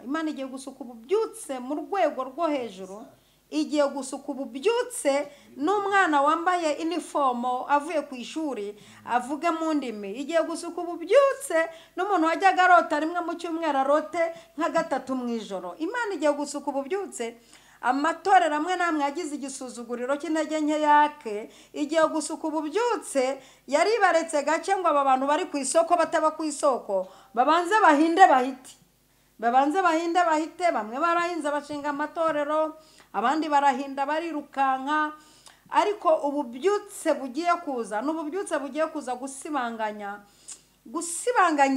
Imana igiye gusuka ububyutse mu rwego rwo hejuru, igiye gusuka ububyutse n'umwana wambaye inifomo avuye ku ishuri avuge mu ndimi, igiye gusuka ububyutse n'umuntu wajyaga arota rimwe mu cyumweru arote nka gatatu mu ijoro. Imana igiye gusuka ububyutse amatorero amwe n'amwe yagize igisuzuguriro cy'intege nke yake, igiye gusuka ububyutse yaribaretse gake ngo aba bantu bari ku isoko bataba ku isoko babanze bahinde bahite, babanze bahinde bahite. Bamwe barahinze bashinga amatorero, abandi barahinda barirukanka, ariko ububyutse bugiye kuza n'ububyutse bugiye kuza gusibanganya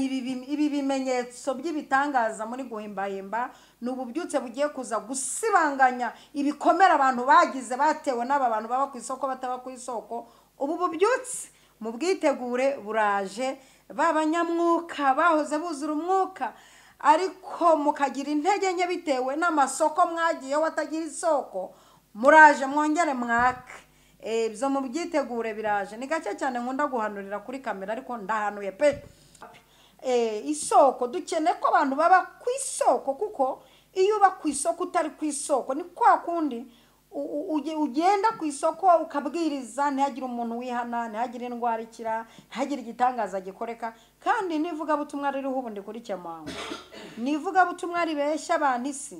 ibi bimenyetso by'ibitangaza muri guhimbahimba. N'ububyutse bugiye kuza gusibanganya ibikomere abantu bagize batewe n'aba bantu baba ku isoko bataba ku isoko. Ubu bubyutse mu bwitegure buraje, b'abanyamwuka bahoze buzura umwuka ariko mukagira intege nke bitewe n'amasoko mwagiye watagira isoko, muraje mwongere mwake. Ibyo mu byitegure biraje. Ni gake cyane nkunda guhanurira kuri kamera, ariko ndahanuye pe. Isoko dukeneye ko abantu baba ku isoko, kuko iyo uba ku isoko utari ku isoko ni kwa kundi ugenda ku isoko ukabwiriza ntihagire umuntu wihana, ntihagire indwara ikira, ntihagire igitangaza gikoreka. Kandi n'ivugabutumwa ririho ubu ndi kuri Cyemango, n'ivugabutumwa ribeshya abantu isi.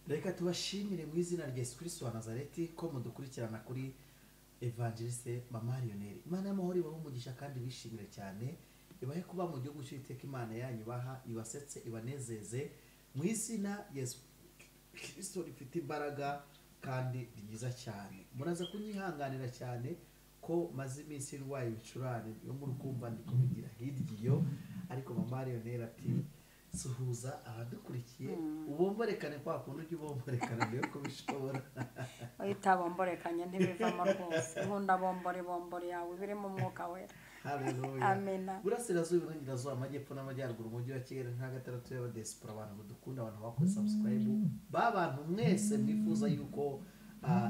Reka tubashimire mu izina rya Yesu Kristo wa Nazareti ko mudukurikirana kuri Evangeliste Mama Lionel. Imana y'amahoro ibahe umugisha kandi bishimire cyane, ibahe kuba mu gihugu cy'Uwiteka Imana yanyu ibaha, ibasetse, ibanezeze mu izina rya Yesu Kristo rifite imbaraga kandi ryiza cyane. Muraza kunyihanganira cyane ko maze iminsi ndwaye ibicurane, yo muri kumva ndi kubigira hirya iyo, ariko Mama Lionel ati suhuza abadukurikiye ubomborekane kwa kuntu ujya ubomborekana niyo kubishobora. Utabomborekanye ntibivamo rwose. Nkunda bombori bombori yawe birimo umwuka wera. Haleluya. Amena. Burasirazuba, Iburengerazuba, Amajyepfo n'Amajyaruguru, umujyi wa Kigali nka gatandatu y'abadesipora, abantu mudukunda, abantu bakoze subscribe, ba bantu mwese mwifuza yuko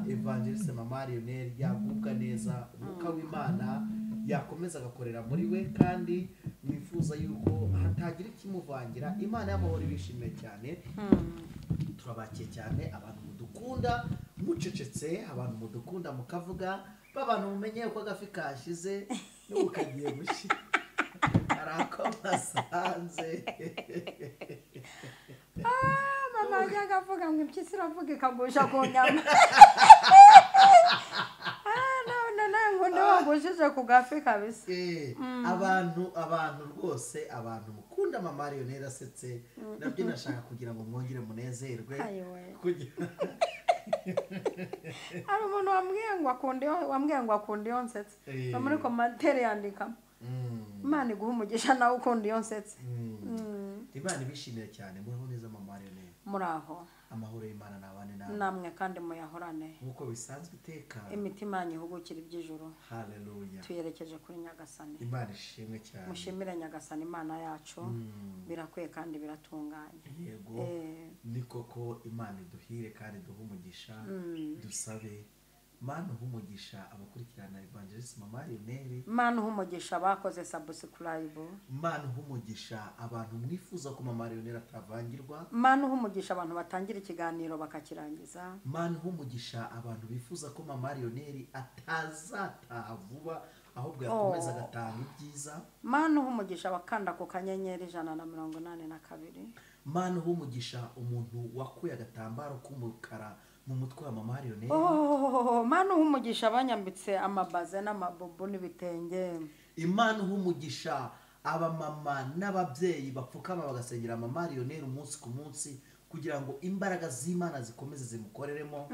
Evangeliste Mama Lionel yagubwa neza, umwuka w'Imana yakomeza agakorera muri we, kandi mwifuza yuko hatagira ikimuvangira. Imana y'amahoro ibishimiye cyane. Turabakiye cyane abantu mudukunda mucecetse, abantu mudukunda mukavuga, babantu mumenye uko agafi kashize n'ubu kagiye gushira arakomasanze. Mama yajyaga avuga ngo impyisi iravuga ikagusha ku nyama. None wagushije ku gafi kabisa. Abantu rwose, abantu mukunda Mama Lionel asetse, nabyo nashaka kugira ngo mwongere munezerwe. Hari umuntu wambwiye ngo akunda iyo nsetse, no muri commentaire yandikamo Imana iguhe umugisha nawe ukunda iyo nsetse. Imana ibishimire cyane. Muraho neza Mama Lionel? Muraho. Amahoro y'Imana nabane namwe. Namwe kandi muyahorane nkuko bisanzwe iteka. Imitima yanyu ihugukira iby'ijuru. Haleluya. Tuyerekeje kuri Nyagasani. Imana ishimwe cyane. Mushimire Nyagasani Imana yacu, birakwiye kandi biratunganye. Yego. Ni koko Imana iduhire kandi duhe umugisha. Dusabe Mana uhe umugisha abakurikirana Evangeliste Mama Lionel. Mana uhe umugisha abakoze subscribe. Mana uhe umugisha abantu mwifuza ko Mama Lionel atavangirwa. Mana uhe umugisha abantu batangira ikiganiro bakakirangiza. Mana uhe umugisha abantu bifuza ko Mama Lionel atazataha vuba ahubwo yakomeza agatanga ibyiza. Mana uhe umugisha abakanda ku kanyenyeri 182. Mana uhe umugisha umuntu wakuye agatambaro k'umukara mu mutwe wa Mama Lionel. Mana uhe umugisha abanyambitse amabaze n'amabobo n'ibitenge. Imana uhe umugisha abamama n'ababyeyi bapfukama bagasengera Mama Lionel umunsi ku munsi kugira ngo imbaraga z'Imana zikomeze zimukoreremo.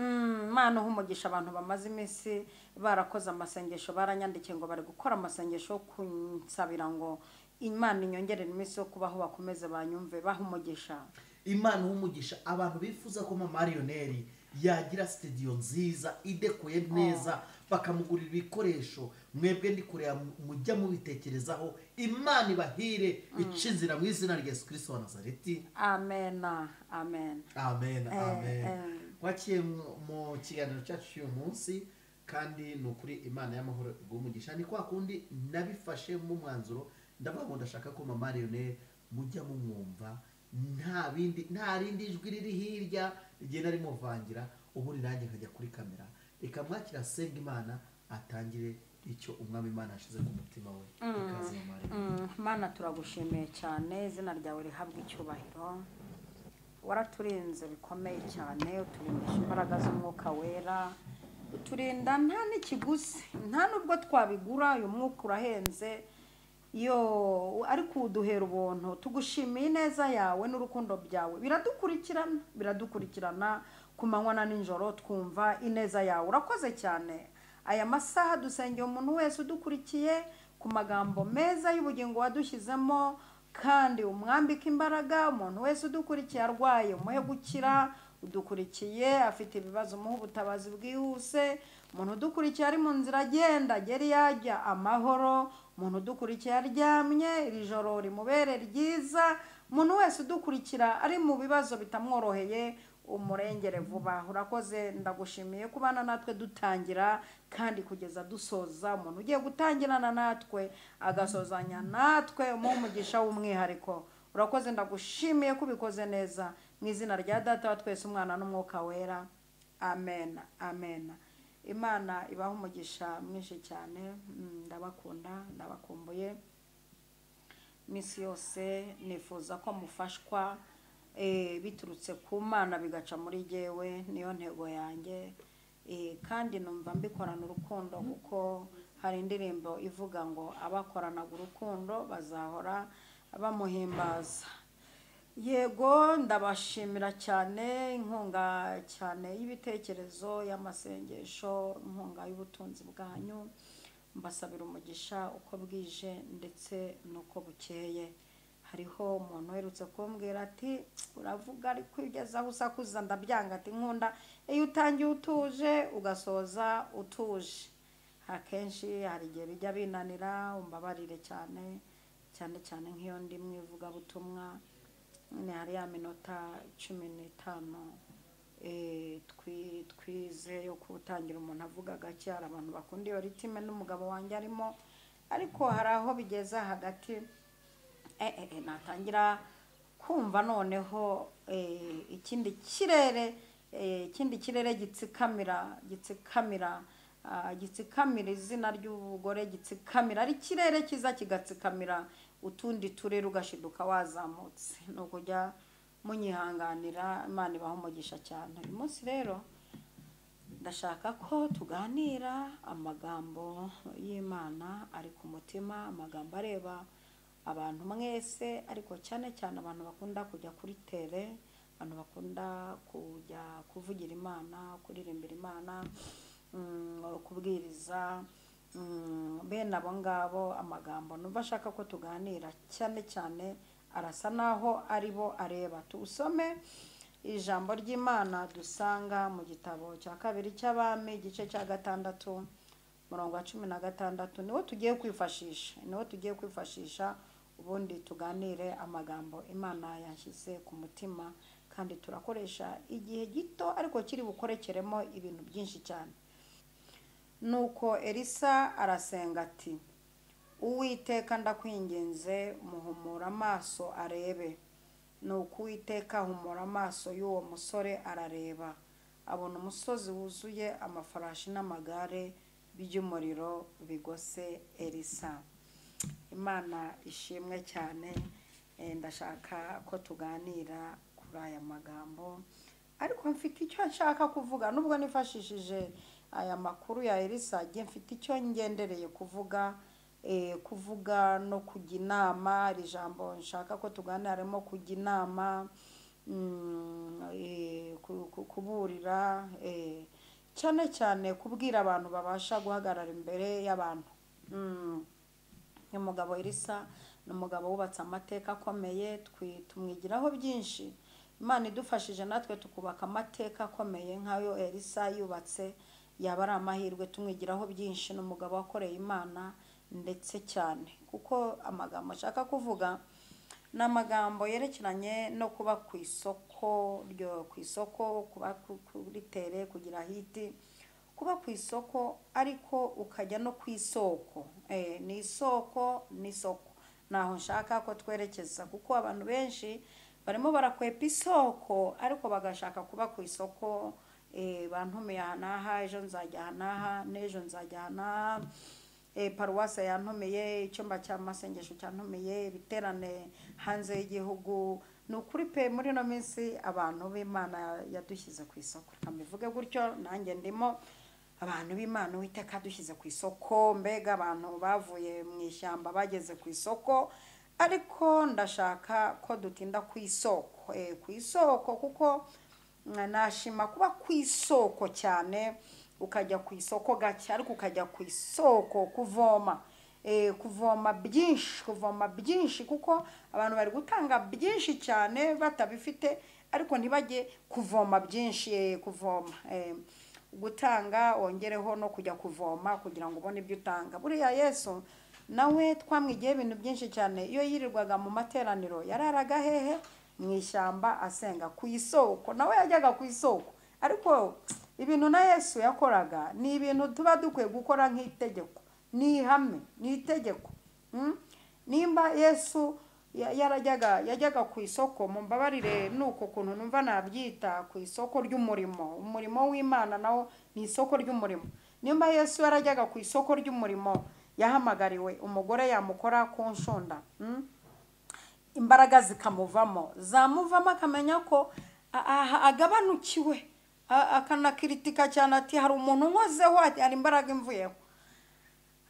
Mana uhe umugisha abantu bamaze iminsi barakoze amasengesho, baranyandikiye ngo bari gukora amasengesho kunsabira ngo Imana inyongerere iminsi yo kubaho bakomeze banyumve, baha umugisha. Imana uhe umugisha abantu bifuza ko Mama Lionel yagira studio nziza idekuye neza, bakamugurira ibikoresho. Mwebwe ndi kureba mujya mubitekerezaho. Imana ibahire icinzira mu izina rya Yesu Kristo wa Nazareti. Amen. Amen. Amen. Amen. Wakiye mu kiganiro cyacu cy'uyu munsi, kandi ni ukuri Imana y'amahoro iguhe umugisha. Ni kwa kundi nabifashe mu mwanzuro, ndavuga ngo ndashaka ko Mama Lionel mujya mumwumva Nta bindi, nta rindi jwi riri hirya rigenda rimuvangira. Ubundi nanjye nkajya kuri kamera. Reka mwakira asenga Imana, atangire icyo Umwami Imana yashyize ku mutima we. Ikaze, Mama Lionel. Mana, turagushimiye cyane, izina ryawe rihabwa icyubahiro. Waraturinze bikomeye cyane, uturindisha imbaraga z'Umwuka Wera, uturinda nta n'ikiguzi, nta n'ubwo twabigura. Uyu mwuka urahenze yo, ariko uduhera ubuntu. Tugushimiye ineza yawe n'urukundo byawe, biradukurikirana, biradukurikirana ku manywa na nijoro, twumva ineza yawe. Urakoze cyane. Aya masaha dusengeye umuntu wese udukurikiye ku magambo meza y'ubugingo wadushyizemo, kandi umwambike imbaraga. Umuntu wese udukurikiye arwaye, umuhe gukira. Udukurikiye afite ibibazo, umuhe ubutabazi bwihuse. Umuntu udukurikiye ari mu nzira agenda, agera iyo ajya amahoro. Umuntu udukurikiye aryamye, iri joro rimubere ryiza. Umuntu wese udukurikira ari mu bibazo bitamworoheye, umurengere vuba. Urakoze, ndagushimiye kubana natwe dutangira kandi kugeza dusoza. Umuntu ugiye gutangirana natwe agasozanya natwe, umuhe umugisha w'umwihariko. Urakoze, ndagushimiye ko ubikoze neza. Mu izina rya Data wa twese, Umwana n'Umwuka Wera, amen, amen. Imana ibahe umugisha mwinshi cyane. Ndabakunda, ndabakumbuye. Iminsi yose nifuza ko mufashwa biturutse ku Mana, bigaca muri jyewe, niyo ntego yanjye. Kandi numva mbikorana urukundo, kuko hari indirimbo ivuga ngo abakoranaga urukundo bazahora bamuhimbaza. Yego, ndabashimira cyane inkunga cyane y'ibitekerezo, y'amasengesho, inkunga y'ubutunzi bwanyu. Mbasabira umugisha uko bwije ndetse n'uko bukeye. Hariho umuntu uherutse kumbwira ati: "Uravuga ariko iyo ugeze aho usakuza ndabyanga." Ati: "Nkunda iyo utangiye utuje ugasoza utuje." Akenshi hari igihe bijya binanira, umbabarire cyane cyane cyane nk'iyo ndi mu ivugabutumwa nyine, hari ya minota 15 twize yo gutangira umuntu avuga gake. Hari abantu bakunda iyo rythme, n'umugabo wanjye arimo, ariko hari aho bigeza hagati natangira kumva noneho ikindi kirere gitsikamira izina ry'ubugore, gitsikamira ari ikirere cyiza, kigatsikamira utundi turere, ugashiduka wazamutse. Ni ukujya munyihanganira. Imana ibaha umugisha cyane. Uyu munsi rero ndashaka ko tuganira amagambo y'Imana ari ku mutima, amagambo areba abantu mwese, ariko cyane cyane abantu bakunda kujya kuri terrain, abantu bakunda kujya kuvugira Imana, kuririmbira Imana, kubwiriza, bene abo ngabo. Amagambo numva ashaka ko tuganira cyane cyane arasa naho ari bo areba. Tuwusome ijambo ry'Imana dusanga mu gitabo cya kabiri cy'Abami, igice cya 6, umurongo wa 16. Niwo tugiye kwifashisha, niwo tugiye kwifashisha, ubundi tuganire amagambo Imana yashyize ku mutima. Kandi turakoresha igihe gito, ariko kiri bukorekeremo ibintu byinshi cyane. Nuko Elisa arasenga ati: "Uwiteka, ndakwinginze, muhumura amaso arebe." Nuko Uwiteka ahumura amaso y'uwo musore, arareba, abona umusozi wuzuye amafarashi n'amagare by'umuriro bigose Elisa. Imana ishimwe cyane. Ndashaka ko tuganira kuri aya magambo, ariko mfite icyo nshaka kuvuga. Nubwo nifashishije aya makuru ya Elisa, njye mfite icyo ngendereye kuvuga, kuvuga no kujya inama. Iri jambo nshaka ko tuganira harimo kujya inama, kuburira, cyane cyane kubwira abantu babasha guhagarara imbere y'abantu. Umugabo Elisa ni umugabo wubatse amateka akomeye, tumwigiraho byinshi. Imana idufashije natwe tukubaka amateka akomeye nk'ayo Elisa yubatse, yaba ari amahirwe. Tumwigiraho byinshi. Ni umugabo wakoreye Imana ndetse cyane, kuko amagambo ashaka kuvuga ni amagambo yerekeranye no kuba ku isoko ryo ku isoko, kuba kuri terrain, kugira hit, kuba ku isoko ariko ukajya no ku isoko. Ni isoko n'isoko, naho nshaka ko twerekeza, kuko abantu benshi Barimo barakwepa isoko ariko bagashaka kuba ku isoko. Bantumiye aha n'aha, ejo nzajya aha n'aha, n'ejo nzajya aha n'aha. Paruwase yantumiye, icyumba cy'amasengesho cyantumiye, ibiterane hanze y'igihugu. Ni ukuri pe, muri ino minsi abantu b'Imana yadushyize ku isoko, reka mbivuge gutyo, nanjye ndimo. Abantu b'Imana Uwiteka yadushyize ku isoko, mbega abantu bavuye mu ishyamba bageze ku isoko. Ariko ndashaka ko dutinda ku isoko, ku isoko, kuko nashima kuba ku isoko cyane, ukajya ku isoko gake ariko ukajya ku isoko kuvoma, kuvoma byinshi, kuvoma byinshi, kuko abantu bari gutanga byinshi cyane batabifite, ariko ntibajye kuvoma byinshi. Kuvoma, gutanga wongereho no kujya kuvoma kugira ngo ubone ibyo utanga. Buriya Yesu nawe twamwigiyeho ibintu byinshi cyane. Iyo yirirwaga mu materaniro yararaga hehe? Mu ishyamba asenga ku isoko. Nawe yajyaga ku isoko, ariko ibintu na Yesu yakoraga ni ibintu tuba dukwiye gukora nk'itegeko, ni ihame, ni itegeko. Nimba Yesu yajyaga ku isoko, mumbabarire nuko kuntu numva nabyita ku isoko ry'umurimo. Umurimo w'Imana nawo ni isoko ry'umurimo. Nimba Yesu yarajyaga ku isoko ry'umurimo yahamagariwe, umugore yamukora ku nshunda, imbaraga zikamuvamo, zamuvamo akamenya ko agabanukiwe, akanakiritika cyane ati hari umuntu unkozeho, ati hari imbaraga imvuyeho.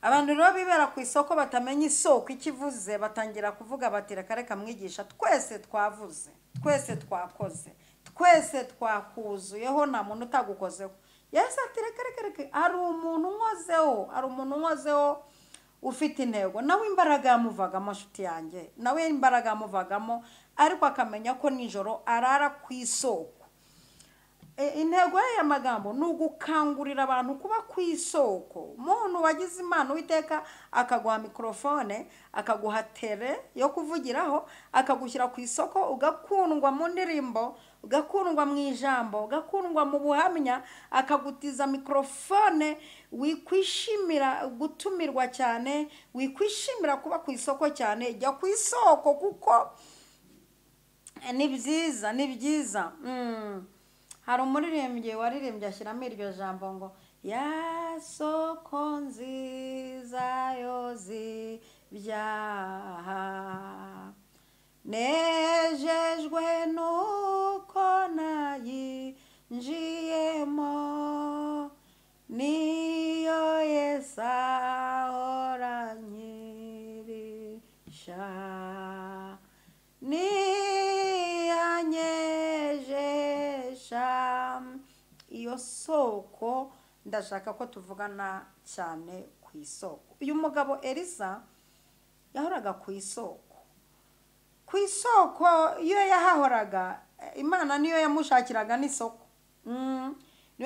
Abantu rero bibera ku isoko batamenya isoko icyo ivuze, batangira kuvuga bati reka reka mwigisha, twese twavuze, twese twakoze, twese twakuzuyeho, nta muntu utagukozeho. Yesu ati reka reka reka, hari umuntu unkozeho, hari umuntu unkozeho ufite intego. Nawe imbaraga yamuvagamo, nshuti yanjye, nawe imbaraga yamuvagamo, ariko akamenya ko nijoro arara ku isoko. Intego y'aya magambo ni ugukangurira abantu kuba ku isoko. Umuntu wagize Imana Uwiteka akaguha mikorofone, akaguha tere yo kuvugiraho, akagushyira ku isoko, ugakundwa mu ndirimbo, ugakundwa mu ijambo, ugakundwa mu buhamya, akagutiza mikorofone, wikwishimira gutumirwa cyane, wikwishimira kuba ku isoko cyane. Jya ku isoko kuko ni byiza, ni byiza. Hari umuririmbyi waririmbye ashyiramo iryo jambo ngo ya soko nziza yoza ibyaha, nejejwe nuko nayinjiyemo, niyo Yesu ahora anyirisha, niyanyejesha. Iyo soko ndashaka ko tuvugana cyane ku isoko. Uyu mugabo Elisa yahoraga ku isoko. Ku isoko iyo yahahoraga, Imana niyo yamushakiraga n'isoko. Niyo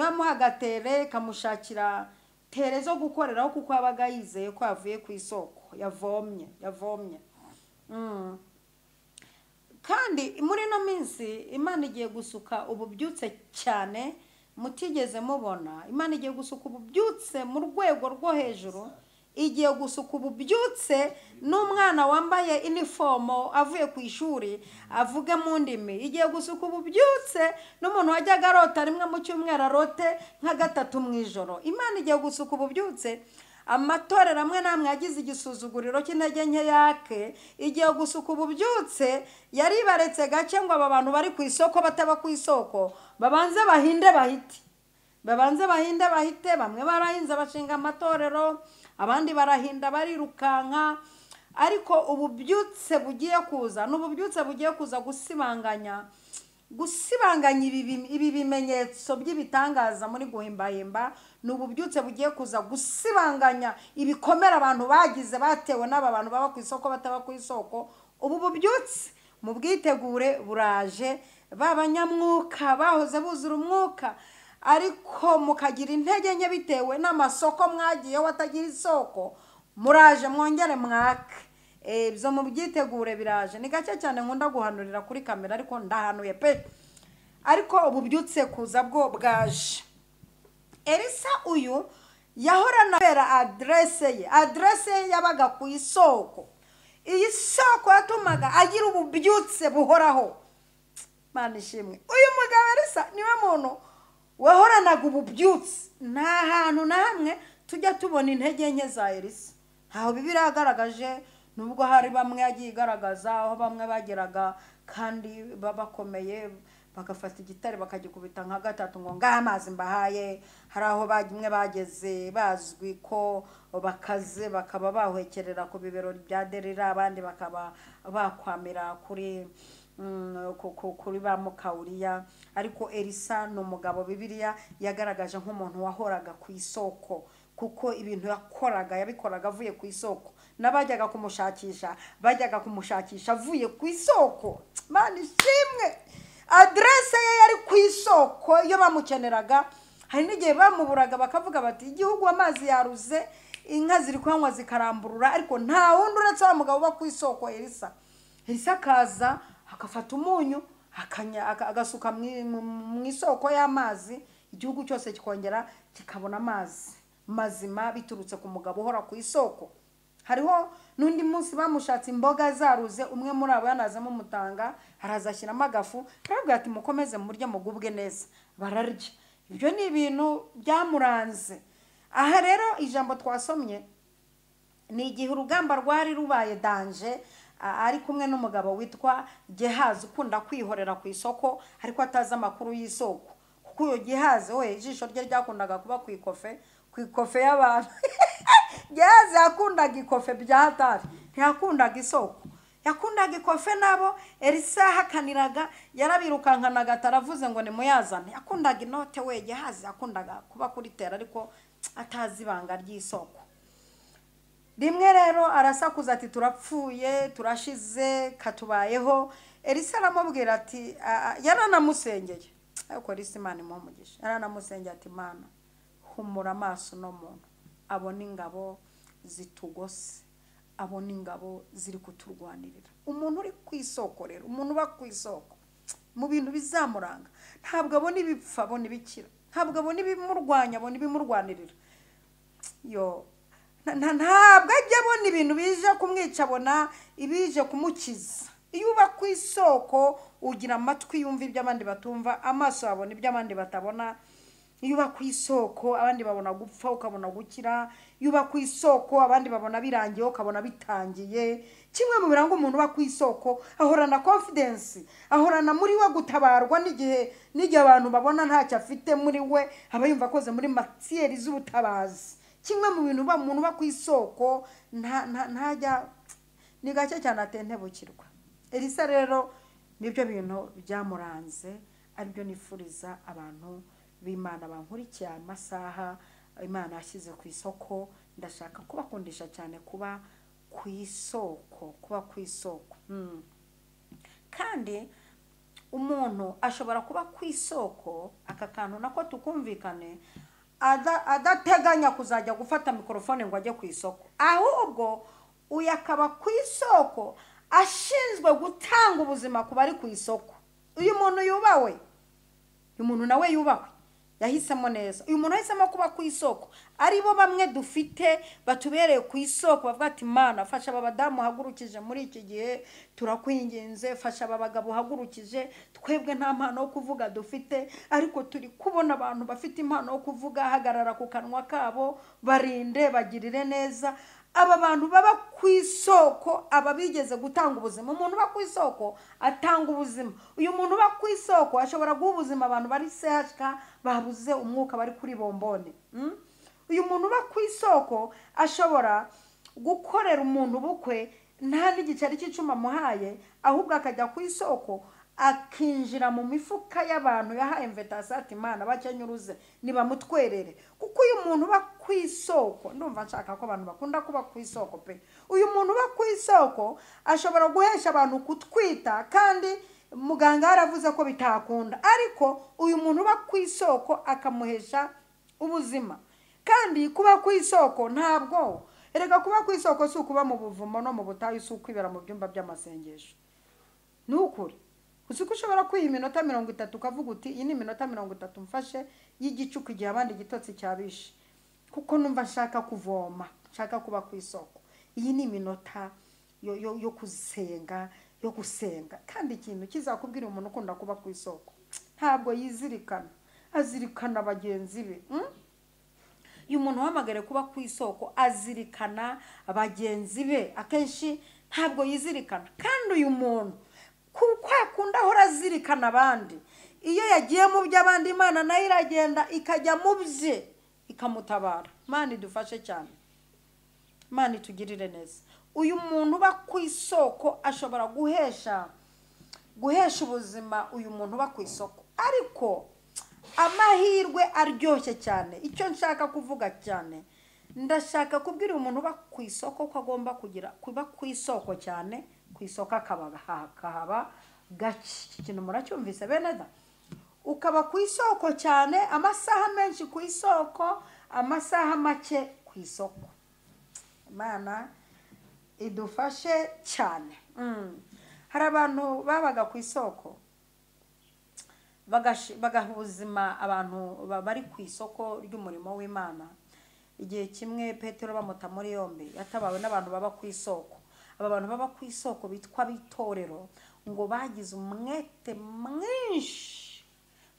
yamuhaga tere, ikamushakira tere zo gukoreraho, kuko yabaga yizeye ko yavuye ku isoko, yavomye, yavomye. Kandi muri ino minsi Imana igiye gusuka ububyutse cyane mutigeze mubona. Imana igiye gusuka ububyutse mu rwego rwo hejuru, igiye gusuka ububyutse n'umwana wambaye inifomo avuye ku ishuri avuge mu ndimi. Igiye gusuka ububyutse n'umuntu wajyaga arota rimwe mu cyumweru arote nka gatatu mu ijoro. Imana igiye gusuka ububyutse amatorero amwe n'amwe yagize igisuzuguriro cy'intege nke yake. Igiye gusuka ububyutse yaribaretse gake ngo aba bantu bari ku isoko bataba ku isoko babanze bahinde bahite, babanze bahinde bahite. Bamwe barahinze bashinga amatorero, abandi barahinda barirukanka, ariko ububyutse bugiye kuza ni ububyutse bugiye kuza gusibanganya, gusibanganya ibi bimenyetso by'ibitangaza muri guhimbahimba. Ni ububyutse bugiye kuza gusibanganya ibikomere abantu bagize batewe n'aba bantu baba ku isoko bataba ku isoko. Ubu bubyutse mubwitegure buraje. Ba banyamwuka bahoze buzura umwuka, ariko mukagira intege nke bitewe n'amasoko mwagiyeho atagira isoko, muraje mwongere mwake. Ibyo mubyitegure biraje. Ni gake cyane nkunda guhanurira kuri kamera, ariko ndahanuye pe. Ariko ububyutse kuza bwo bwaje. Elisa uyu yahorana kubera adresse ye, adresse ye yabaga ku isoko. Iyi soko yatumaga agira ububyutse buhoraho. Mana ishimwe. Uyu mugabo Elisa niwe muntu wahoranaga ububyutse. Nta hantu na hamwe tujya tubona intege nke za Elisa, ntaho Bibiliya yagaragaje, nubwo hari bamwe yagiye igaragaza aho bamwe bageraga kandi babakomeye bagafata igitare bakagikubita nka gatatu ngo ngaha amazi mbahaye. Hari aho bamwe bageze bazwi ko bakaze bakaba bahwekerera ku bibero bya Delila, abandi bakaba bakwamira kuri kuri ba mukawuriya. Ariko Elisa ni umugabo Bibiliya yagaragaje nk'umuntu wahoraga ku isoko, kuko ibintu yakoraga yabikoraga avuye ku isoko, n'abajyaga kumushakisha bajyaga kumushakisha avuye ku isoko. Mana ishimwe. Adresse ye yari ku isoko iyo bamukeneraga. Hari n'igihe bamuburaga bakavuga bati igihugu amazi yaruze, inka ziri kunywa zikaramburura, ariko nta wundi uretse wa mugabo uba ku isoko Elisa. Elisa akaza agafata umunyu agasuka mu isoko y'amazi, igihugu cyose kikongera kikabona amazi mazima biturutse ku mugabo uhora ku isoko. Hariho n'undi munsi bamushatse imboga zaruze, umwe muri abo yanazamo umutanga, araza ashyiramo agafu, arabwira ati mukomeze murye mugubwe neza, bararya. Ibyo ni ibintu byamuranze. Aha rero ijambo twasomye ni igihe urugamba rwari rubaye danje, ari kumwe n'umugabo witwa Gehazi ukunda kwihorera ku isoko ariko atazi amakuru y'isoko, kuko uyo Gehazi we ijisho rye ryakundaga kuba ku ikofe, ku ikofe y'abantu. Gehazi yakundaga ikofe bya hatari, ntiyakundaga isoko, yakundaga ikofe. Nabo Elisa yahakaniraga, yarabirukankanaga ataravuze ngo nimuyazane. Yakundaga inote we Gehazi yakundaga kuba kuri tera ariko atazi ibanga ry'isoko. Rimwe rero arasakuza ati turapfuye, turashize, katubayeho. Elisa aramubwira ati, yaranamusengeye, ariko Elisa Imana imuha umugisha, yaranamusengeye ati Mana humura amaso no muntu abona ingabo zitugose, abona ingabo ziri kuturwanirira. Umuntu uri ku isoko rero, umuntu uba ku isoko mu bintu bizamuranga, ntabwo abona ibipfa abona ibikira, ntabwo abona ibimurwanya abona ibimurwanirira. Yo ntabwo ajya abona ibintu bije kumwica, abona ibije kumukiza. Iyo uba ku isoko ugira amatwi yumva ibyo abandi batumva, amaso abona ibyo abandi batabona. Iyo uba ku isoko abandi babona gupfa ukabona gukira. Iyo uba ku isoko abandi babona birangiye ukabona bitangiye. Kimwe mu biranga umuntu uba ku isoko, ahorana confidence, ahorana muri we gutabarwa n'igihe abantu babona ntacyo afite muri we, aba yumva akoze muri matiyeri z'ubutabazi. Kimwe mu bintu umuntu uba ku isoko ntajya, ni gake cyane atentebukirwa. Elisa rero nibyo bintu byamuranze, aribyo nifuriza abantu b'Imana bankurikiye amasaha Imana yashyize ku isoko. Ndashaka kubakundisha cyane kuba ku isoko, kuba ku isoko. Kandi umuntu ashobora kuba ku isoko, aka kantu nako tukumvikane, adateganya kuzajya gufata mikrofone ngo ajye ku isoko, ahubwo uyu akaba ku isoko ashinzwe gutanga ubuzima ku bari ku isoko. Uyu muntu yubawe, uyu muntu nawe yubahwe, yahisemo neza. Uyu muntu yahisemo kuba ku isoko, aribo bamwe dufite batubereye ku isoko, bavuga ati Mana fasha aba badamu uhagurukije muri iki gihe, turakwinginze, fasha aba bagabo uhagurukije, twebwe nta mpano yo kuvuga dufite, ariko turi kubona abantu bafite impano yo kuvuga, hagarara ku kanwa kabo, barinde, bagirire neza. Aba bantu baba ku isoko, aba bigeze gutanga ubuzima. Umuntu uba ku isoko atanga ubuzima. Uyu muntu uba ku isoko ashobora guha ubuzima abantu bari CHK babuze umwuka, bari kuri bombone. Uyu muntu uba ku isoko ashobora gukorera umuntu ubukwe nta n'igiceri cy'icuma amuhaye, ahubwo akajya ku isoko akinjira mu mifuka y'abantu yahaye invitation ati Imana bakenyuruze nibamutwerere. Kuko uyu muntu uba ku isoko, ndumva nshaka ko abantu bakunda kuba ku isoko pe. Uyu muntu uba ku isoko ashobora guhesha abantu kutwita kandi muganga yaravuze ko bitakunda, ariko uyu muntu uba ku isoko akamuhesha ubuzima. Kandi kuba ku isoko ntabwo, erega kuba ku isoko si ukuba mu buvumo no mu butayu, si ukwibera mu byumba by'amasengesho. Ni ukuri. Uzi ko ushobora kwiha iminota 30 ukavuga uti iyi ni iminota 30 mfashe y'igicuku igihe abandi igitotsi cyabishe, kuko numva nshaka kuvoma, nshaka kuba ku isoko. Iyi ni iminota yo kusenga, yo gusenga. Kandi ikintu kizakubwira umuntu ukunda kuba ku isoko, ntabwo yizirikana, azirikana bagenzi be. Uyu muntu uhamagare kuba ku isoko azirikana bagenzi be, akenshi ntabwo yizirikana. Kandi uyu muntu kuko akunda ahora azirikana abandi, iyo yagiye mu by'abandi Imana nayo iragenda ikajya mu bye ikamutabara. Imana idufashe cyane, Imana itugirire neza. Uyu muntu uba ku isoko ashobora guhesha ubuzima uyu muntu uba ku isoko. Ariko amahirwe aryoshye cyane, icyo nshaka kuvuga cyane, ndashaka kubwira umuntu uba ku isoko ko agomba kugira kuba ku isoko cyane, ku isoko akaba gake. Iki kintu muracyumvise bene da? Ukaba ku isoko cyane, amasaha menshi ku isoko, amasaha make ku isoko. Imana idufashe cyane. Hari abantu babaga ku isoko bagaha ubuzima abantu bari ku isoko ry'umurimo w'Imana. Igihe kimwe Petero bamuta muri yombi, yatabawe n'abantu baba ku isoko. Aba bantu baba ku isoko bitwa bitorero, ngo bagize umwete mwinshi,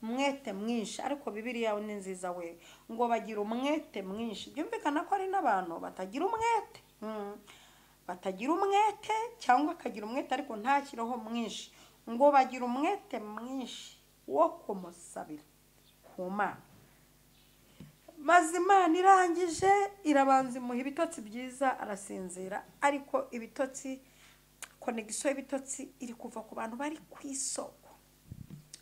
umwete mwinshi. Ariko Bibiliya ni nziza we, ngo bagira umwete mwinshi. Byumvikana ko ari n'abantu batagira umwete, batagira umwete, cyangwa akagira umwete ariko ntakiroho mwinshi. Ngo bagira umwete mwinshi wo kumusabira ku Mana. Maze Imana irangije irabanza imuha ibitotsi byiza, arasinzira. Ariko ibitotsi, konegisiyo y'ibitotsi iri kuva ku bantu bari ku isoko.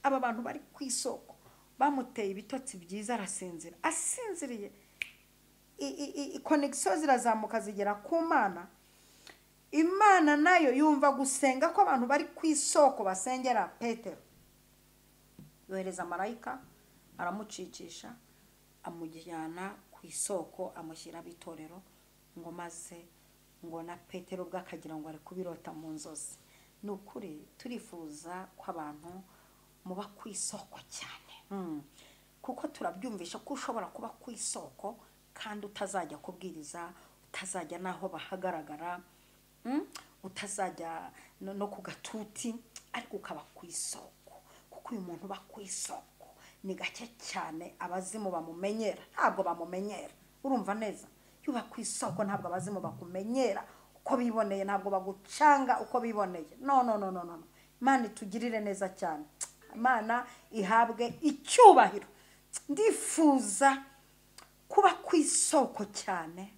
Aba bantu bari ku isoko bamuteye ibitotsi byiza, arasinzira. Asinziriye, konegisiyo zirazamuka zigera ku Mana. Imana nayo yumva gusenga ko abantu bari ku isoko basengera Petero. Yohereza marayika aramucikisha, amujyana ku isoko, amushyira bitorero, ngo maze ngo na Petero ubwe akagira ngo ari kubirota mu nzozi. Ni ukuri turifuza ko abantu muba ku isoko cyane, kuko turabyumvisha ko ushobora kuba ku isoko kandi utazajya kubwiriza, utazajya naho bahagaragara, utazajya no ku gatuti, ariko ukaba ku isoko. Kuko uyu muntu uba ku isoko ni gake cyane abazimu bamumenyera, ntabwo bamumenyera. Urumva neza, iyo uba ku isoko ntabwo abazimu bakumenyera uko biboneye, ntabwo bagucanga uko biboneye. No no no no no. Imana itugirire neza cyane, Imana ihabwe icyubahiro. Ndifuza kuba ku isoko cyane,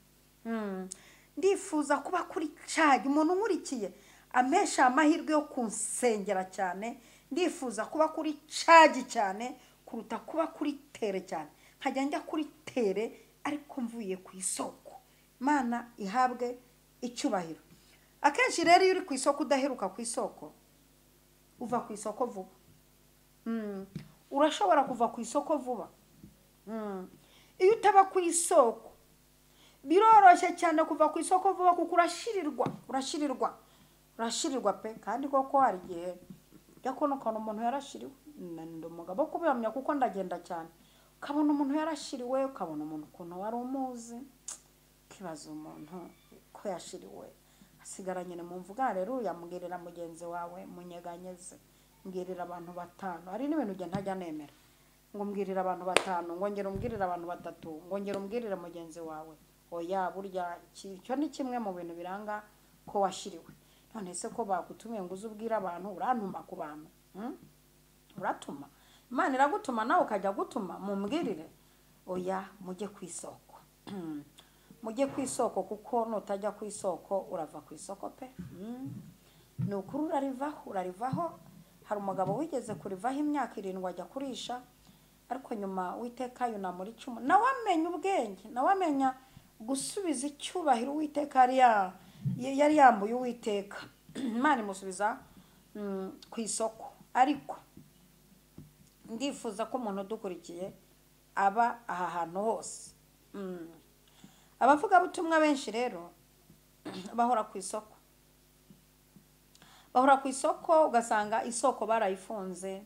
ndifuza kuba kuri cagi. Umuntu nkurikiye amesha amahirwe yo kunsengera cyane. Ndifuza kuba kuri cagi cyane kuruta kuba kuri tere cyane. Nkajya njya kuri tere ariko mvuye ku isoko. Imana ihabwe icyubahiro. Akenshi rero iyo uri ku isoko udaheruka ku isoko, uva ku isoko vuba. Urashobora kuva ku isoko vuba. Iyo utaba ku isoko biroroshye cyane kuva ku isoko vuba, kuko urashirirwa, urashirirwa, urashirirwa pe. Kandi koko hari igihe yakona ukabona umuntu yarashiriwe. Ndi umugabo kubihamya kuko ndagenda cyane. Ukabona umuntu yarashiriwe, ukabona umuntu ukuntu wari umuzi, ukibaza umuntu ko yashiriwe, asigara nyine mu mvuga. Rero yamubwirira mugenzi wawe munyeganyeze, mbwirira abantu batanu. Hari n'ibintu ugenda ntajya nemera, ngo mbwirira abantu batanu, ngo ngera umbwirira abantu batatu, ngo ngera umbwirire mugenzi wawe. Oya, burya icyo ni kimwe mu bintu biranga ko washiriwe. None se ko bagutumiye ngo uze ubwire abantu, urantuma ku bantu? Uratuma Imana iragutuma nawe ukajya gutuma mumbwirire? Oya, mujye ku isoko, mujye ku isoko, kuko nutajya ku isoko urava ku isoko pe. Ni ukuri urarivaho, urarivaho. Hari umugabo wigeze kurivaho imyaka 7 ajya kurisha, ariko nyuma Uwiteka yunamura icumu, nawe amenya ubwenge, nawe amenya gusubiza icyubahiro Uwiteka yari yambuye Uwiteka. Imana imusubiza ku isoko. Ariko ndifuza ko umuntu udukurikiye aba aha hantu hose. Abavugabutumwa benshi rero bahora ku isoko, bahora ku isoko, ugasanga isoko barayifunze.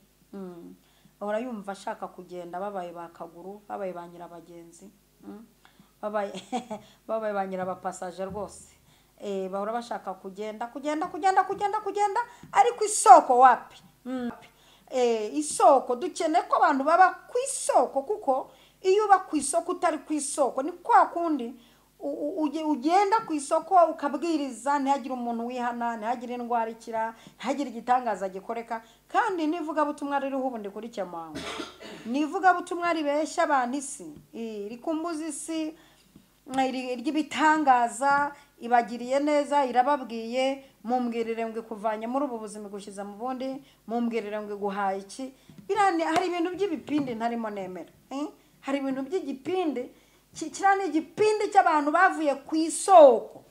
Bahora yumva ashaka kugenda, babaye ba kaguru, babaye ba nyirabagenzi, babaye ba nyirabapasaje rwose. Bahora bashaka kugenda kugenda kugenda kugenda kugenda, ariko isoko wapi? Isoko dukeneye ko abantu baba ku isoko, kuko iyo uba ku isoko utari ku isoko ni kwa kundi ugenda ku isoko ukabwiriza, ntihagire umuntu wihana, ntihagire indwara ikira, ntihagire igitangaza gikoreka. Kandi n'ivugabutumwa ririho ubu ndi kuri Cyemango, ni ivugabutumwa ribeshya abantu isi, rikumbuza isi, ry'ibitangaza, ibagiriye neza, irababwiye mumbwirire ngo ikuvanye muri ubu buzima igushyize mu bundi, mumbwirire ngo iguhaye iki. Hari ibintu by'ibipindi ntarimo nemera. Hari ibintu by'igipindi, kiriya ni igipindi cy'abantu bavuye ku isoko.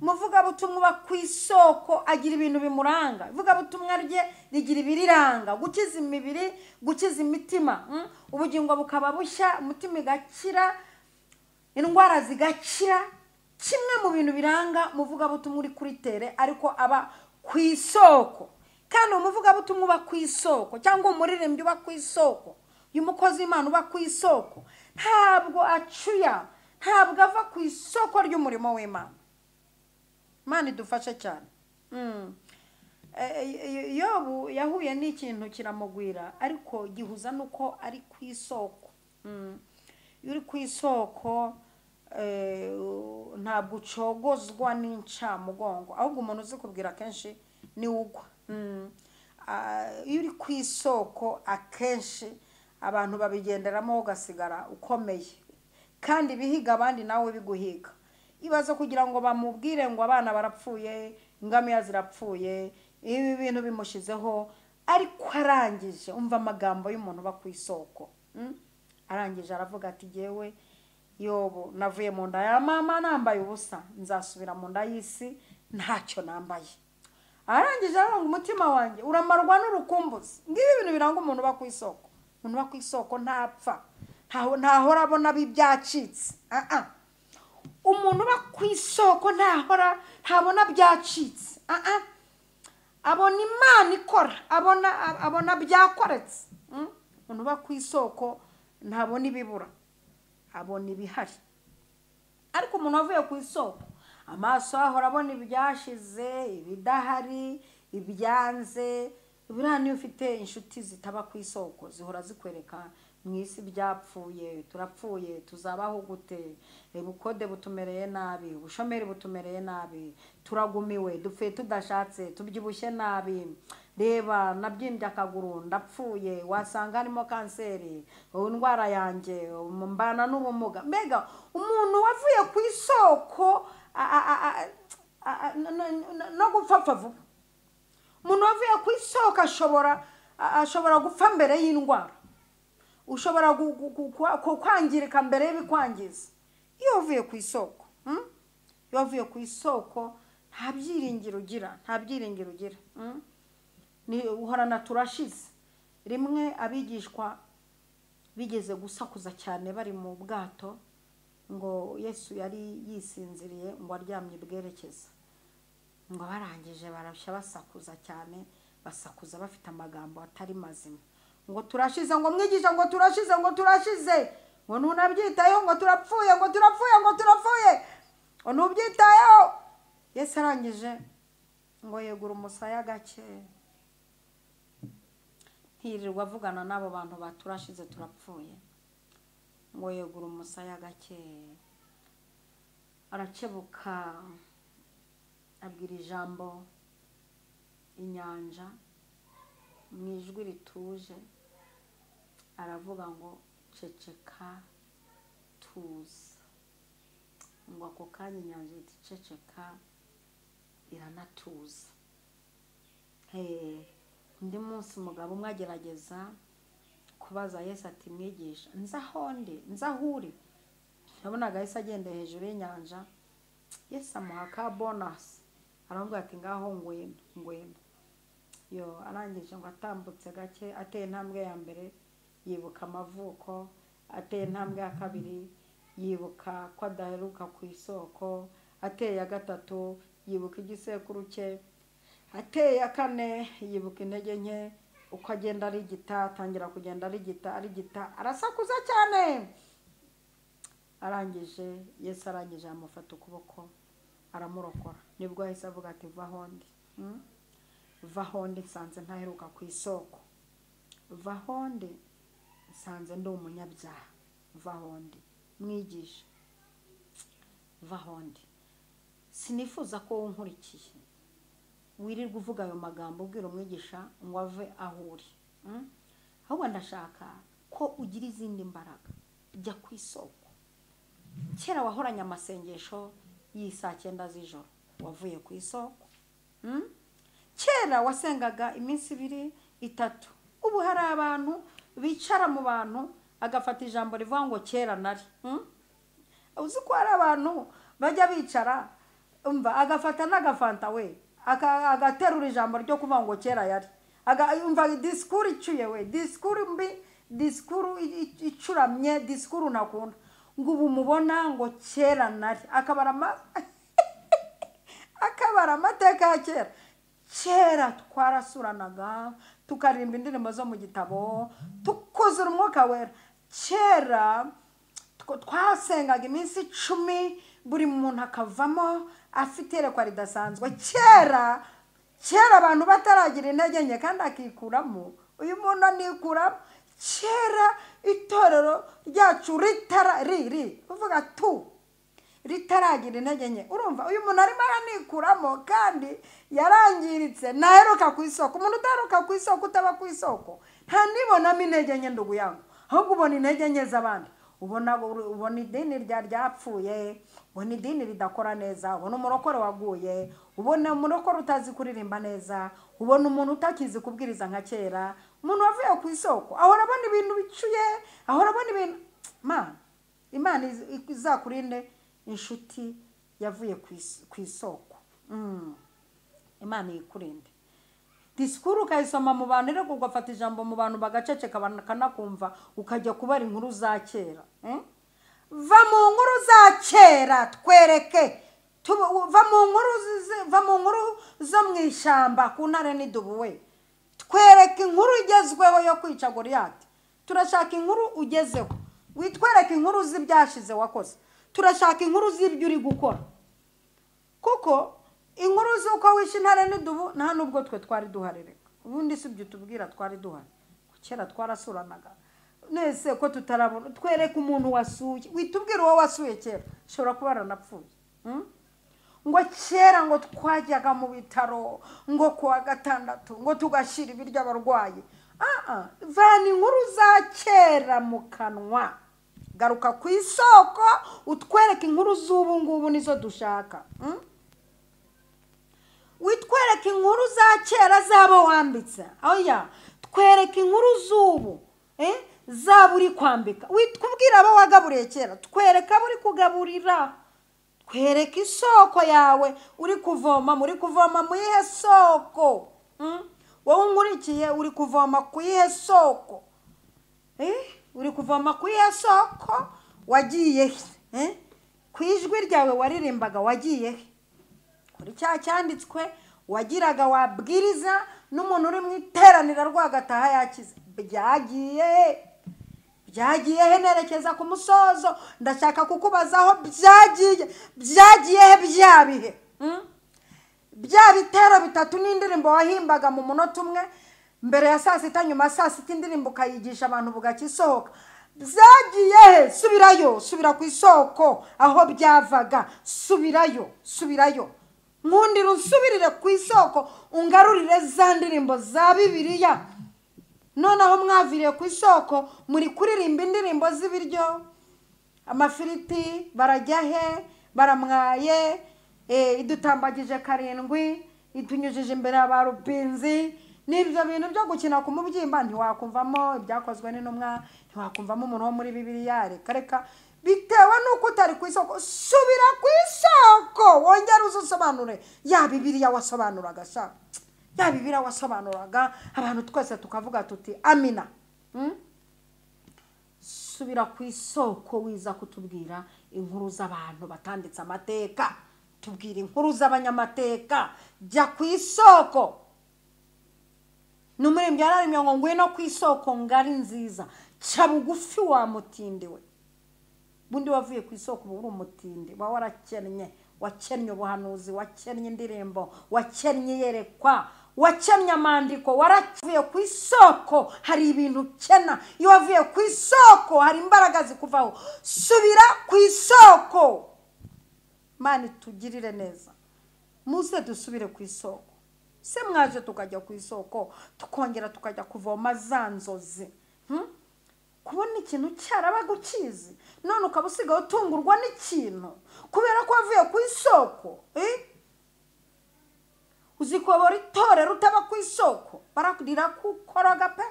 Umuvugabutumwa uba ku isoko agira ibintu bimuranga, ivugabutumwa rye rigira ibiriranga, gukiza imibiri, gukiza imitima, ubugingo bukaba bushya, umutima igakira, indwara zigakira. Kimwe mu bintu biranga umuvugabutumwa uri kuri tere ariko aba ku isoko. Kandi umuvugabutumwa uba ku isoko cyangwa umuririmbyi uba ku isoko, uyu mukozi w'Imana uba ku isoko, ntabwo acuya, ntabwo ava ku isoko ry'umurimo w'Imana. Imana idufashe cyane. Yobu yahuye n'ikintu kiramugwira, ariko gihuza nuko ari ku isoko. Iyo uri ku isoko ntabwo ucogozwa n'incamugongo, ahubwo umuntu uzi kubwira akenshi ni ugwa. Iyo uri ku isoko akenshi abantu babigenderamo, ugasigara ukomeye, kandi bihiga abandi nawe biguhiga. Ibaze kugira ngo bamubwire ngo abana barapfuye, ingamiya zirapfuye, ibi bintu bimushizeho, ariko arangije umva amagambo y'umuntu uba ku isoko. Arangije aravuga ati jyewe Yobu navuye mu nda ya mama nambaye ubusa, nzasubira mu nda y'isi ntacyo nambaye. Arangije aravuga umutima wanjye uramarwa n'urukumbuzi. Ngibi ibintu biranga umuntu uba ku isoko. Umuntu uba ku isoko ntapfa, ntahora abona byacitse. Umuntu uba ku isoko ntahora ntabona byacitse. Abona Imana ikora, abona byakoretse. Umuntu uba ku isoko ntabona ibibura, abona ibihari. Ariko umuntu wavuye ku isoko amaso ahora abona ibyashize, ibidahari, ibyanze. Buriya niyo ufite inshuti zitaba ku isoko zihora zikwereka mu isi byapfuye, turapfuye, tuzabaho gute, ubukode butumereye nabi, ubushomeri butumereye nabi, turagumiwe, dupfuye tudashatse, tubyibushye nabi, reba nabyimbye akaguru ndapfuye, wasanga harimo kanseri, indwara yanjye, mbana n'ubumuga. Mbega umuntu wavuye ku isoko no gupfa vuba. Umuntu wavuye ku isoko ashobora gupfa mbere y'indwara, ushobora kwangirika mbere y'ibikwangiza. Iyo wavuye ku isoko, iyo wavuye ku isoko nta byiringiro ugira, nta byiringiro ugira. Ni uhorana turashize. Rimwe abigishwa bigeze gusakuza cyane bari mu bwato, ngo Yesu yari yisinziriye ngo aryamye bwerekeza, ngo barangije barashya basakuza cyane, basakuza bafite amagambo atari mazima, ngo turashize, ngo mwigisha, ngo turashize, ngo turashize, ngo ntunabyitayeho, ngo turapfuye, ngo turapfuye, ngo turapfuye, ngo ntubyitayeho. Yesu arangije ngo yegura umusaya gake, ntirirwa avugana n'abo bantu baturashize turapfuye, ngo yegura umusaya gake, arakebuka, abwira ijambo inyanja mu ijwi rituje, aravuga ngo ceceka tuza. Ngo ako kanya inyanja iti ceceka iranatuza. Undi munsi umugabo umwe agerageza kubaza Yesu ati mwigisha, nza aho ndi, nza aho uri. Yabonaga Yesu agenda hejuru y'inyanja, Yesu amuha ka bonus, aramubwira ati ngaho ngwino, ngwino. Yo arangije ngo atambutse gake, ateye intambwe ya mbere yibuka amavuko, ateye intambwe ya kabiri yibuka ko adaheruka ku isoko, ateye ya gatatu yibuka igisekuru cye, ateye ya kane yibuka intege nke, uko agenda arigita, atangira kugenda arigita, arigita, arasakuza cyane. Arangije Yesu arangije amufata ukuboko aramurokora. Nibwo yahise avuga ati vaho ndi, vaho ndi nsanze ntaheruka ku isoko, vaho ndi nsanze ndi umunyabyaha, vaho ndi mwigisha, vaho ndi. Sinifuza ko unkurikiye wirirwa uvuga ayo magambo ubwira umwigisha ngo ave aho uri, ahubwo ndashaka ko ugira izindi mbaraga, jya ku isoko. Kera wahoranye amasengesho y'isaa 9 z'ijoro, wavuye ku isoko. Kera wasengaga iminsi 2 3, ubu hari abantu bicara mu bantu agafata ijambo rivuga ngo kera nari. Uzi ko hari abantu bajya bicara umva agafata n'agafanta we agaterura ijambo ryo kuvuga ngo kera yari, umva disikuru icuye we, disikuru mbi, disikuru icuramye, disikuru ntakunda, ngo ubu mubona ngo kera nari, akabara amateka ya kera. Kera twarasuranaga tukaririmba indirimbo zo mu gitabo tukuzura umwuka wera. Kera twasengaga iminsi 10 buri muntu akavamo afite iyerekwa ridasanzwe. Kera kera abantu bataragira intege nke kandi akikuramo, uyu muntu anikuramo. Kera itorero ryacu ritara riri uvuga tu ritaragira intege nke, urumva uyu muntu arimo aranikuramo kandi yarangiritse, ntaheruka ku isoko. Umuntu utaheruka ku isoko, utaba ku isoko, nta nibonamo intege nke ndugu yangu, ahubwo ubona intege nke z'abandi. Ubona idini ryapfuye, ubona idini ridakora neza, ubona umurokore waguye, ubona umurokore utazi kuririmba neza, ubona umuntu utakizi kubwiriza nka kera. Umuntu wavuye ku isoko ahora abona ibintu bicuye, ahora abona ibintu. Imana izakurinde inshuti yavuye ku isoko. Imana ikurinde. Disikuru ukayisoma mu bantu, rero ugafata ijambo mu bantu bagaceceka bakanakumva, ukajya kubara inkuru za kera. Va mu nkuru za kera, twereke. Va mu nkuru zo mu ishyamba ku ntare n'idubu we, twereke inkuru igezweho yo kwica Goliyati. Turashaka inkuru ugezeho, witwereke inkuru z'ibyashize wakoze, turashaka inkuru z'ibyo uri gukora, kuko inkuru z'uko wishe intare n'idubu nta nubwo twe twari duharereka. Ubundi si ibyo tubwira twari duhari, kera twarasuranaga. Nese ko tutarabona, twereke umuntu wasuye, witubwira uwo wasuye kera, ushobora kuba yaranapfuye. Ngo kera ngo twajyaga mu bitaro ngo kuwa gatandatu ngo tugashyira ibiryo abarwayi. Vana inkuru za kera mu kanwa, garuka ku isoko utwereke inkuru z'ubu ngubu nizo dushaka. Witwereke inkuru za kera zabo wambitse, oya, twereke inkuru z'ubu zaba uri kwambika. Witubwira abo wagaburiye kera, twereke abo uri kugaburira, twereke isoko yawe uri kuvoma. Muri kuvoma mu iyihe soko? Wowe unkurikiye uri kuvoma ku iyihe soko? Uri kuvoma ku iyihe soko? Wagiye he? Ku ijwi ryawe waririmbaga wagiye he? Kuri cya cyanditswe wagiraga wabwiriza n'umuntu uri mu iteranira rwagataha yakize, byagiye byagiye he? Nerekeza ku musozo, ndashaka kukubazaho byagiye, byagiye he bya bihe? Bya bitero 3 n'indirimbo wahimbaga mu munota umwe mbere ya saa 6 nyuma ya saa 6 indirimbo ukayigisha abantu bugakisohoka, byagiye he? Subirayo, subira ku isoko aho byavaga, subirayo, subirayo. Nkundira unsubirire ku isoko, ungarurire za ndirimbo za Bibiliya. Noneho mwaviriye ku isoko muri kuririmba indirimbo z'ibiryo, amafiriti barajya he, baramwaye, idutambagije 7, itunyujije imbere ya rupinzi. N'ibyo bintu byo gukina ku mubyimba ntiwakumvamo ibyakozwe n'intumwa, ntiwakumvamo umuntu wo muri Bibiliya. Reka reka, bitewe n'uko utari ku isoko. Subira ku isoko wongere uzusobanure ya Bibiliya wasobanuraga sha, ya Bibiliya wasobanuraga abantu twese tukavuga tuti amina. Subira ku isoko wiza kutubwira inkuru z'abantu batanditse amateka, tubwira inkuru z'abanyamateka. Jya ku isoko. N'umuririmbyi yararirimbye ngo ngwino ku isoko ngari nziza, ca bugufi wa mutindi we. Bundi wavuye ku isoko uba uri umutindi, uba warakennye, wakennye ubuhanuzi, wakennye indirimbo, wakennye iyerekwa, wakennye amandiko, waravuye ku isoko. Hari ibintu ukena iyo wavuye ku isoko, hari imbaraga zikuvaho. Subira ku isoko. Imana itugirire neza, muze dusubire ku isoko. Se mwaje tukajya ku isoko, tukongera tukajya kuvoma za nzozi. Kubona ikintu cyarabaga ukizi, none ukaba usigaye utungurwa n'ikintu kubera ko wavuye ku isoko. Uzi kuyobora itorero utaba ku isoko, rirakukoroga pe.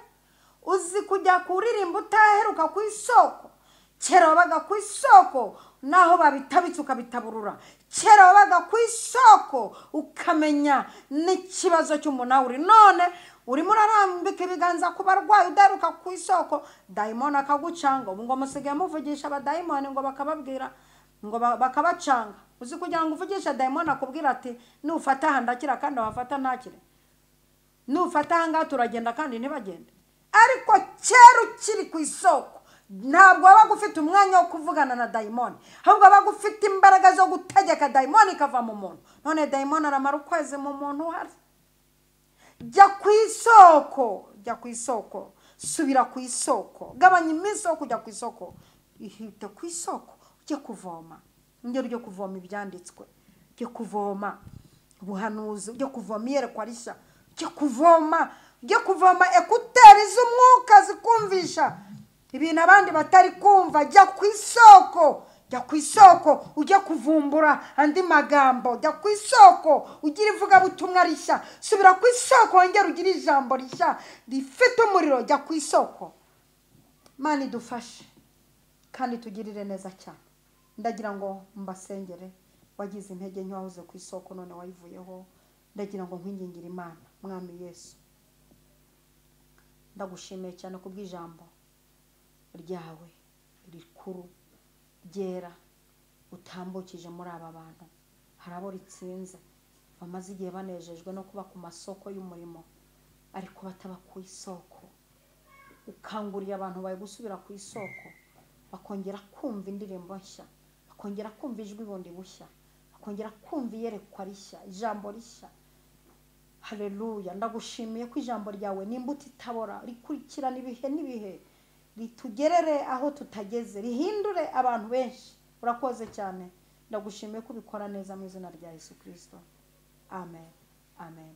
Uzi kujya kuririmba utaheruka ku isoko. Kera wabaga ku isoko, naho babitabitse ukabitaburura. Kera wabaga ku isoko ukamenya n'ikibazo cy'umunawuri, none urimo urarambika ibiganza ku barwayi udaheruka ku isoko, dayimoni akagucanga. Ubu ngo musigaye muvugisha abadayimoni ngo bakababwira ngo bakabacanga. Uzi kugira ngo uvugishe dayimoni akubwira ati nufata aha ndakira kandi wafata ntakire, nufata aha ngaha turagenda kandi ntibagende. Ariko kera ukiri ku isoko ntabwo wabaga ufite umwanya wo kuvugana na dayimoni, ahubwo wabaga ufite imbaraga zo gutegeka dayimoni ikava mu muntu. None dayimoni aramara ukwezi mu muntu uhari. Jya ku isoko, jya ku isoko, subira ku isoko, gabanya iminsi yo kujya ku isoko, ihite ku isoko ujye kuvoma. Ingero ujye kuvoma ibyanditswe, ujye kuvoma ubuhanuzi, ujye kuvoma iyerekwa rishya, ujye kuvoma, ujye kuvoma ekuteri z'umwuka zikumvisha ibintu abandi batari kumva. Jya ku isoko, jya ku isoko ujye kuvumbura andi magambo. Jya ku isoko ugire ivugabutumwa rishya. Subira ku isoko wongere ugire ijambo rishya rifite umuriro. Jya ku isoko. Imana idufashe kandi tugirire neza cyane. Ndagira ngo mbasengere. Wagize intege nke wahoze ku isoko none wayivuyeho, ndagira ngo nkwingingire Imana. Mwami Yesu, ndagushimiye cyane kubw'ijambo ryawe rikuru ryera utambukije muri aba bantu. Hari abo ritsinze bamaze igihe banejejwe no kuba ku masoko y'umurimo ariko bataba ku isoko. Ukanguriye abantu bawe gusubira ku isoko, bakongera kumva indirimbo nshya, bakongera kumva ijwi bundi bushya, bakongera kumva iyerekwa rishya, ijambo rishya. Haleluya, ndagushimiye ko ijambo ryawe n'imbuto itabora, rikurikirana ibihe n'ibihe, ritugerere aho tutageze, rihindure abantu benshi. Urakoze cyane, ndagushimiye ko ubikora neza mu izina rya Yesu Kristo. Amen, amen.